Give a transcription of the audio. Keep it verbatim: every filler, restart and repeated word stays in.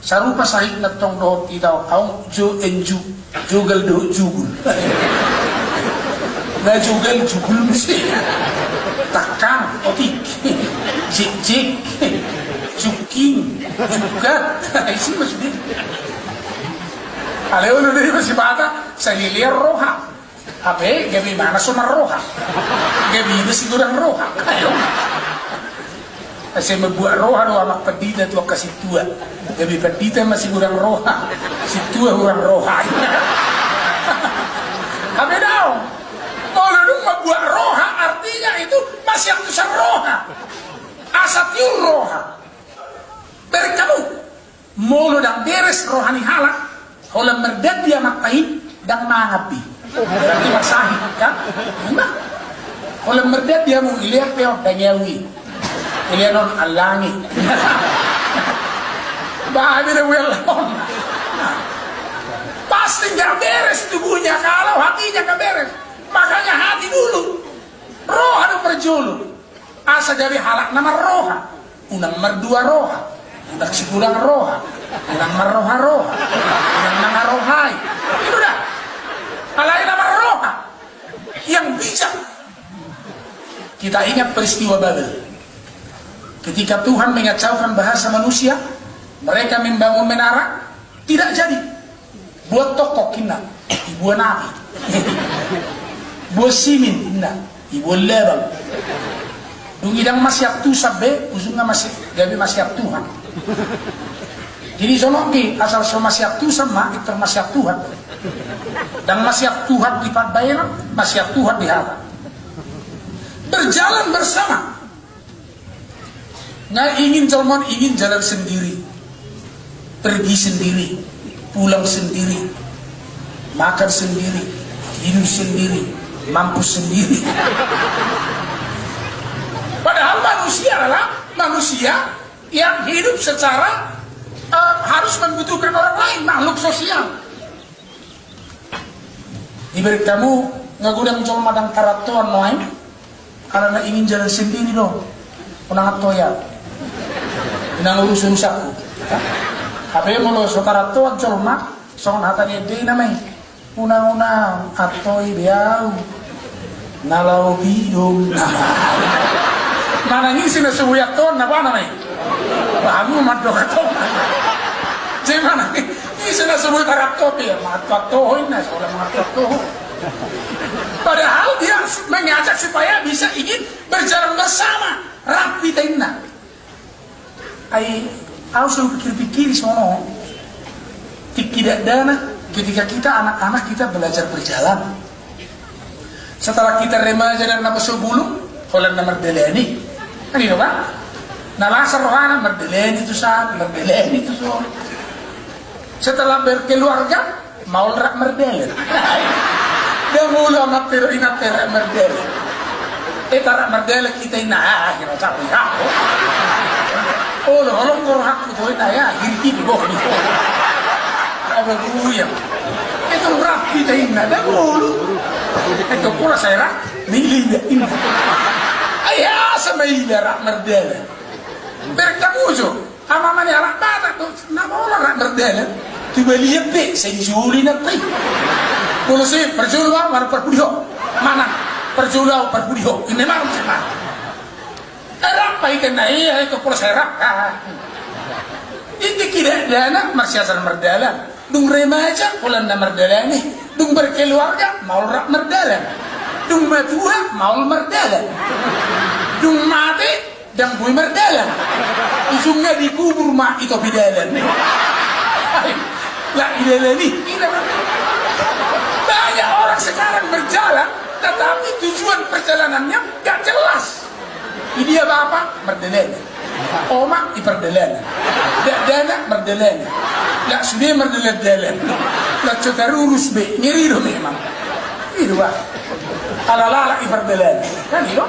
Sarupa sahitna tong dohot hita on, aung jo enju, jogal dohot jugul. Na jogal jugul muse. Takkan, otik. Jekjek. Juking. Jugat. Isi maksudna. Alai olo do iba sipata, salelean roha. Hape gabe ibana so marroha. Gabe iba sigodang roha. Ayo. Asa mambuat roha do amak pandita tu angka sintua. Gabe pandita ma sigodang roha. Sintua hurang roha. Hape daong. Molo dung mambuat roha artinya itu masiantusan roha. Asa tiur roha. Bereng hamu. Molo ndang beres roha ni halak, holan mardandi amanta i, ndang mangan be. Berarti marsahit, kan? Ima. Holan mardandi hamu, ilean pe on, ndang ahu i. Ilean on, allangi. Bah, beda buel on. Pasti nggak beres tubuhnya kalau hatinya nggak beres. Makanya hati dulu. Roha do parjolo. Asa gabe halak na marroha, unang mardua roha, unang sigodang roha, unang marroha-roha, unang mangarohai. Itu da. Alai na marroha, yang bijak. Kita ingat peristiwa Babel. Ketika Tuhan mengacaukan bahasa manusia, mereka membangun menara, tidak jadi. Buat tokok inna, dibuat api. Buat simin inna, dibuat labang. Dung i ndang masiantusan be, ujungna masi-, gabe masiantuhan. Jadi songon i, asal so masiantusan ma, pintor masiantuhan. Ndang masiantuhan di pambahenan, masiantuhan di hata. Berjalan bersama. Nga ingin jolma on ingin jalan sendiri, pergi sendiri, pulang sendiri, makan sendiri, tidur sendiri, mampus sendiri. Padahal manusia adalah manusia yang hidup secara, eh, harus membutuhkan orang lain, makhluk sosial. Ibereng hamu, nga godang jolma ndang tarantoan nuaeng, alana ingin jalan sendiri do. Unang antoi ahu. Unang urus-urusanku. Hape molo so tarantoan jolma, songon hata ni ende nama i. Unang-unang antoi be ahu. Na laho bidom. Manang ise na so boi antoan na, boha nama i. Bamu mandok antong. Jadi manang ise na so boi taranto pe, manganto-anto ho inna, so ra manganto-anto ho. Padahal dia mengajak supaya bisa ingin berjalan bersama, rap hita inna. Ai, ahu so pikir-pikir songon on. Tingki dakdanak, ketika kita anak-anak kita belajar berjalan. Setelah kita remaja dan na so bulung, holan na mardalani. Kan i do, Pak? Na lasar rohana, mardalani tu san, mardalani tu son. Setelah berkeluarga, maol rap mardalan. Ndang olo amanta dohot inanta rap mardalan. Eta rap mardalan hita inna, ah, hira capu, ah. Olo, olo, nggo rohangku tu inna, ya, hiri hiri, boh, di. Apa guyang? Itu rap hita inna, ndang olo. Itu pura saya rap, milih dia inna. Ai, asa maila rap mardalan. Bereng hamu jo. Ama-ama ni halak Batak do, na maol rap mardalan. Tu balian pe, sai dijolo inanta i. Molo so i, parjolo ahu, manang parpudi ho. Manang, parjolo ahu, parpudi ho. Inna i ma, manang. Eh, rap ma hita inna, ia, itu pola sai rap. Ah. Tingki dakdanak, marsiajar mardalan. Dung remaja, holan na mardalani. Dung berkeluarga, maol rap mardalan. Dung matua, maol mardalan. Dung mate, ndang boi mardalan. Ujungna dikubur ma i topi dalan. Lah, idalani. Banyak orang sekarang berjalan, tetapi tujuan perjalanannya nggak jelas. Idia bapa, mardalani. Oma, i pardalanan. Dakdanak, mardalani. Lah, sude mardalan-dalan. Lah, so tarurus be. Ngeri do memang. I do, bah. Ala-ala i pardalanan. Kan i do?